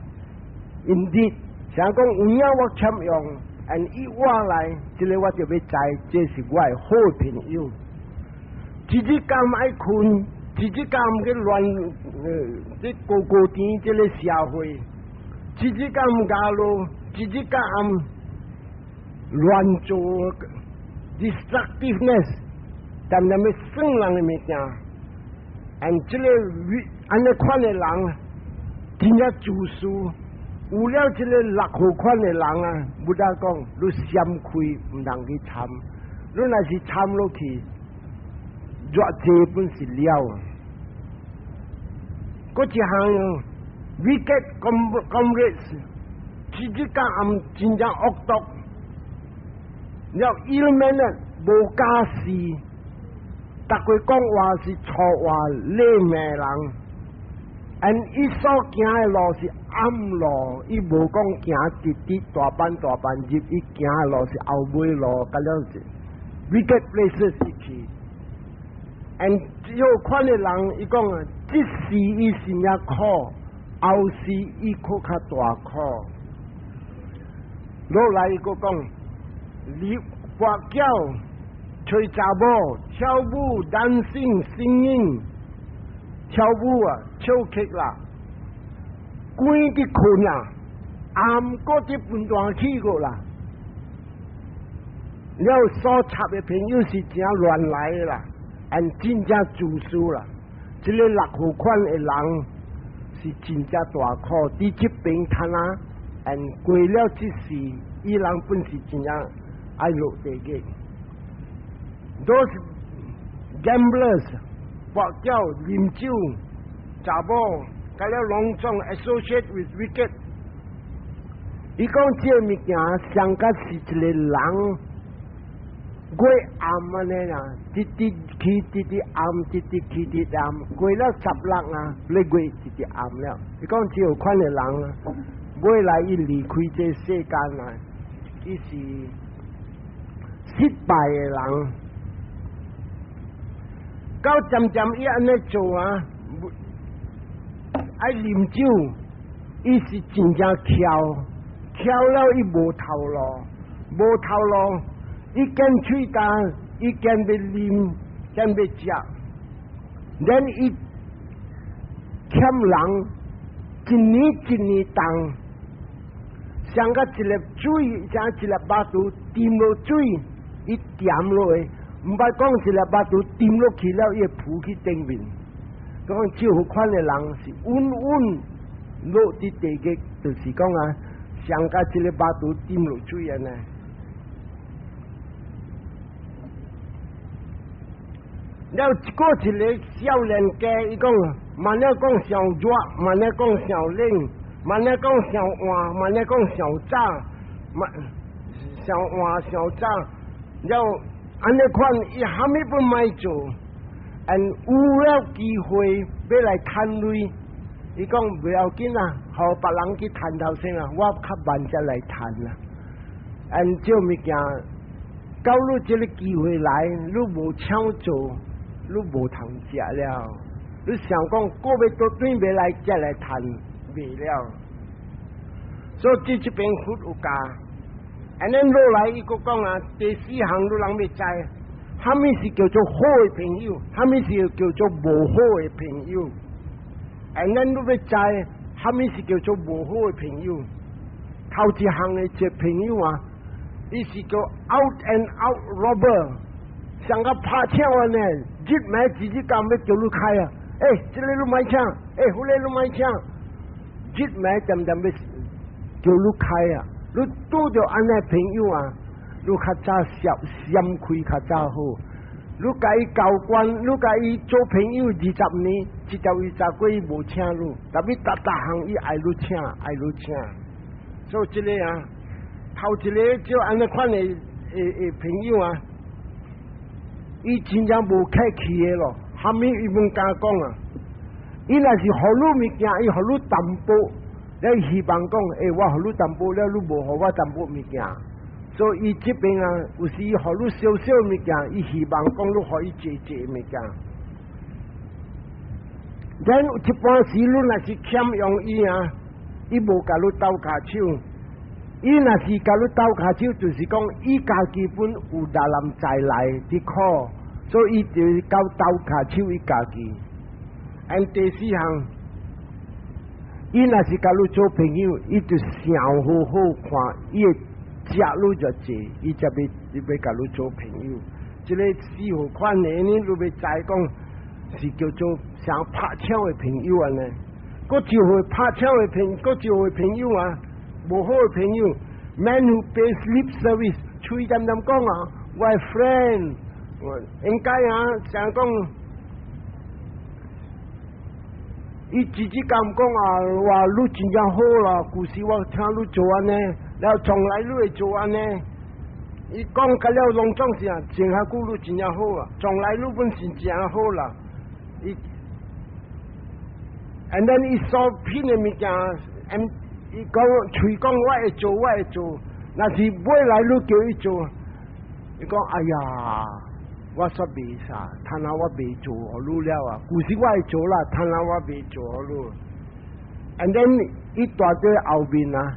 indeed。像講有影我欠用，and 伊我來，這个我就欲知，這是我的好朋友。一日敢愛睏，一日敢去亂，這高高甜這个社會，一日敢咬路，一日敢亂做 destructiveness，淡淡欲耍人的物件，and 這个按呢款的人，真正自私。有了這个六號款的人啊，Buddha 講，你閃開毋通去參，你若是參落去，熱這本是了。閣一項 wicked comrades，一日甲暗真正惡毒，了 ill manner 無家室，逐個講話是錯話，禮罵人。And 伊所行的路是暗路，伊無講行直直大班大班入，伊行的路是後尾路，佮了是 wicked places 去。And 這款的人，伊講啊，這世伊是正苦，後世伊閣較大苦。落來伊閣講，你跋筊、揣查某、跳舞、dancing、singing、跳舞啊，唱曲啦，關佇睏啊，暗閣佇笨蛋去過啦。了所插的朋友是真亂來的啦，and 真正自私啦。這个六號款的人是真正大苦，佇這邊趁啊，and 過了這世，伊人本是真正愛落地獄。Those gamblers 跋筊、啉酒、查某，佮了攏總 associate with wicked。伊講這个物件上甲是一个人過暗按呢啦，直直去直直暗，直直去直暗，過了16啊，咧月直直暗了。伊講這有款的人啊，尾來伊離開這世間啊，伊是失敗的人。到漸漸伊按呢做啊，愛啉酒，伊是真正巧，巧了伊無頭路，無頭路，伊見喙焦，伊見欲啉，見欲食，連伊欠人一年一年重，像佮一粒水，像一粒肉脣沉落水，伊沉落去。毋捌講一粒肉脣沉落去了，伊會浮去頂面。講這款的人是穩穩落佇地獄，就是講啊，像佮一粒肉脣沉落水按呢。了一個一个少年家，伊講，萬一講上熱，萬一講上冷，萬一講上晏，萬一講上早，萬上晏上早，了按呢款伊蝦米攏莫做，and 有了機會欲來趁鐳，伊講不要緊啊，予別人去趁頭先啊，我較慢才來趁啦。and 這物件，到你這个機會來，你無搶做，你無通食了。你想講過欲倒轉欲來才來趁，袂了。所以這這邊佛有教，and then 落來伊閣講啊，第四項你人欲知，蝦米是叫做好的朋友，蝦米是叫做無好的朋友。and then 你欲知，蝦米是叫做無好的朋友。頭一項的這朋友啊，伊是叫 out and out robber，像個拍搶按呢，日暝一日工欲叫你開啊！欸，這个你莫搶，欸，彼个你莫搶，日暝恬恬欲叫你開啊！你拄著按呢朋友啊，你較早閃閃開較早好。你共伊交關，你共伊做朋友20年，一條二十過伊無請你，但欲逐逐項伊愛你請，愛你請。所以這个啊，頭一个就按呢款的朋友啊，伊真正無客氣的咯，蝦米伊攏敢講啊？伊若是予你物件，伊予你淡薄，你希望講，欸，我予你淡薄了，你無予我淡薄物件，所以伊這邊啊，有時予你少少物件，伊希望講你予伊濟濟物件。咱一般時你若是欠用伊啊，伊無共你鬥跤手。伊若是共你鬥跤手，就是講伊家己本有力量在內佇苦，所以伊就到鬥跤手伊家己。and 第四項，伊若是共你做朋友，伊就想好好看，伊會食你就濟，伊才欲欲共你做朋友。這个四號款的呢，你欲知講是叫做像拍搶的朋友按呢。閣就會拍搶的朋，閣就會朋友啊，無好的朋友，man who pays lip service，喙恬恬講啊，我 friend，我應該啊，想講，伊直直咁講啊，話你真正好啦，舊時我聽你做按呢，了從來你會做按呢。伊講甲了攏總是啊，前下久你真正好啊，從來你本是真好啦。伊，and then 伊所騙的物件，嗯，伊講喙講我會做，我會做，若是尾來你叫伊做，伊講哎呀，我煞袂使，趁下我袂做予你了啊，舊時我會做啦，趁下我袂做予你。and then 伊蹛佇後面啊，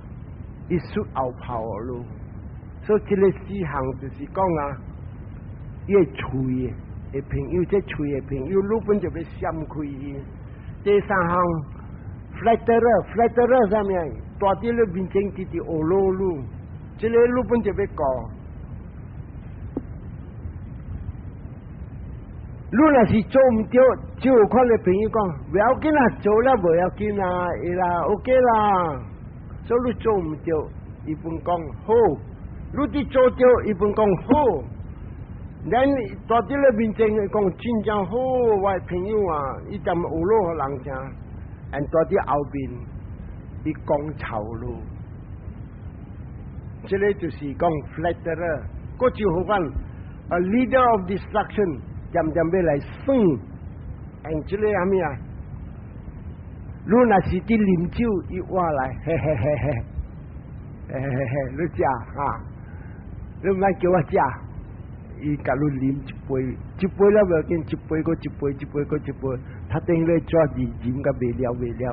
伊輸後炮予你。所以這个四項就是講啊，伊的喙的朋友，這喙的朋友，你本就欲閃開伊。第三項，flatterer，flatterer 啥物？蹛佇你面前直直學魯你，這个你本就欲顧。你若是做毋著，就有款的朋友講，不要緊啦，做了無要緊啦，會啦，OK 啦。所以你做毋著，伊本講好。你佇做著，伊本講好。咱蹛佇你面前講真正好，我的朋友啊，伊踮學魯予人聽，and 蹛佇後面，伊講臭你。這个就是講 flatterer，閣就好講，a leader of destruction，漸漸欲來耍，and 這个蝦米啊？你若是佇啉酒，伊活來，嘿嘿嘿嘿，嘿嘿嘿，你食哈？你毋愛叫我食，伊共你啉一杯，一杯了無要緊，一杯閣一杯，一杯閣一杯，他等於抓住飲甲袂了袂了。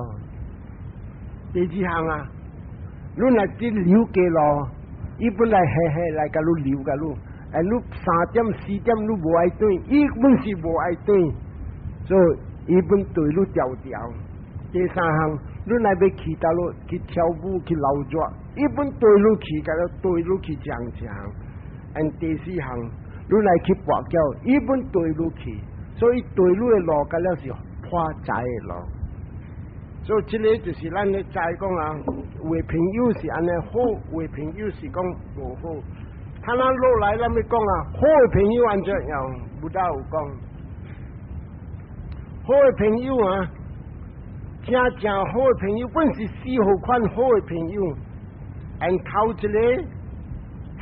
第二項啊，你若佇溜街路，伊本來嘿嘿來共你溜共你，哎，你3點4點你無愛轉，伊本是無愛轉，所以伊本對你調調。第三項，你若欲去佗落去跳舞去鬧熱，伊本對你去，共你對你去講講。and 第四項，你來去跋筊，伊本對你去，所以對你的路，甲了是破財的路。所以這个就是咱咧知講啊，有的朋友是按呢好，有的朋友是講無好。他那落來咱欲講啊，好的朋友按怎樣？佛陀有講，好的朋友啊，誠正好的朋友，本是四號款好的朋友，and 頭一個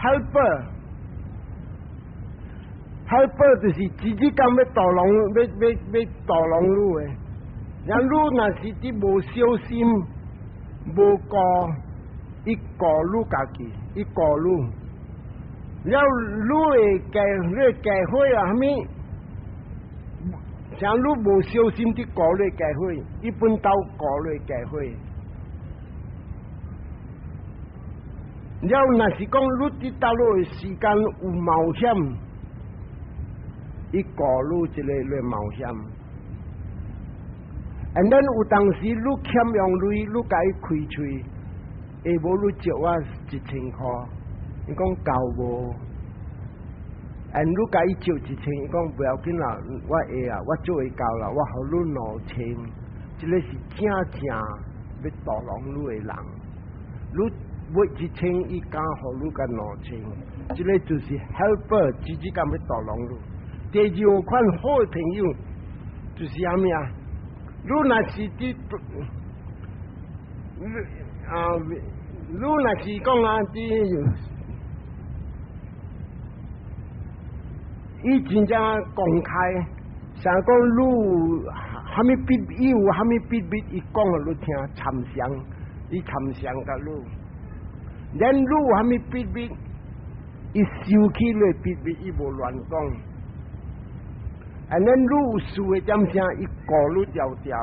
helper。helper 就是直直講欲渡龍，欲欲欲渡龍你的。然你若是佇無小心、無顧，伊顧你家己，伊顧你。了你會加你會加火啊？啥物？像你無小心佇顧你加火，伊本兜顧你加火。了若是講你佇倒落的時間有冒險，伊顧你一个咧冒險，and then 有當時你欠用鐳，你共伊開喙，會無你借我一千箍，伊講夠無？and 你共伊借一千，伊講不要緊啦，我會啊，我做會到啦，我予你兩千，這个是正正欲渡龍你的人，你欲一千，伊敢予你共兩千，這个就是 helper，直直共欲渡龍你。第二款好的朋友就是啥物啊？你若是佇，啊，你若是講啊，佇，伊真正公開，像講你有啥物秘，伊有啥物秘密，伊講予你聽，參詳，伊參詳共你。連你有啥物秘密，伊收起你秘密，伊無亂講。And then 你有事的點聲，伊顧你牢牢。